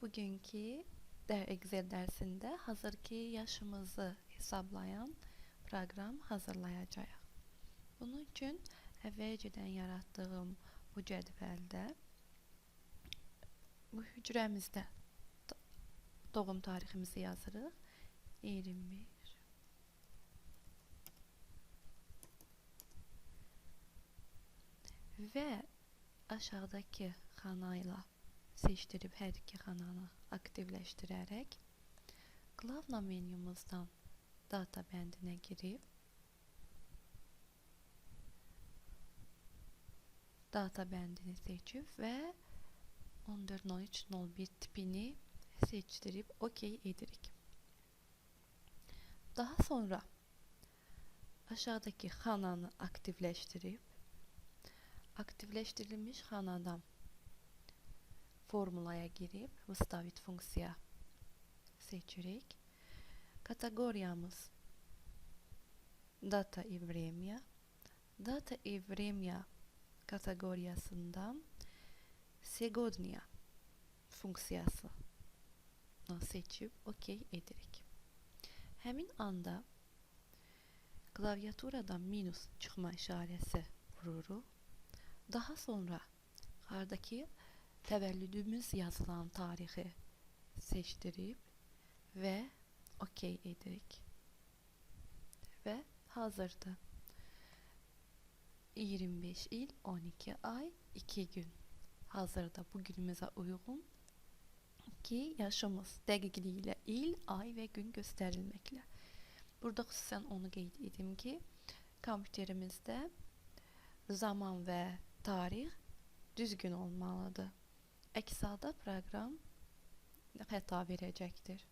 Bugünkü Excel dərsində hazırki yaşımızı hesablayan proqram hazırlayacağıq. Bunun üçün əvvəlcədən yaratdığım bu cədvəldə, bu hücrəmizdə doğum tariximizi yazırıq. 21 və aşağıdakı xana ilə seçdirib hər iki xananı aktivləşdirərək Glavna menyumuzdan data bəndinə girib data bəndini seçib və 14.03.01 tipini seçdirib OK edirik. Daha sonra aşağıdakı xananı aktivləşdirib aktivləşdirilmiş xanadan formulaya girib vıstavit funksiya seçirik. Kateqoriyamız data и время. Data и время kateqoriyasından segodnya funksiyasını seçib OK edirik. Həmin anda klaviaturadan minus çıxma işarəsi vururuq. Daha sonra yuxarıdakı təvəllüdümüz yazılan tarixi seçdirib və OK edirik. Və hazırdır. 25 il, 12 ay, 2 gün. Hazırda bu günümüzə uyğun ki, yaşımız dəqiqliyi ilə il, ay və gün göstərilməklə. Burada xüsusən onu qeyd edim ki, kompüterimizdə zaman və tarix düzgün olmalıdır. Əks halda proqram xəta verəcəkdir.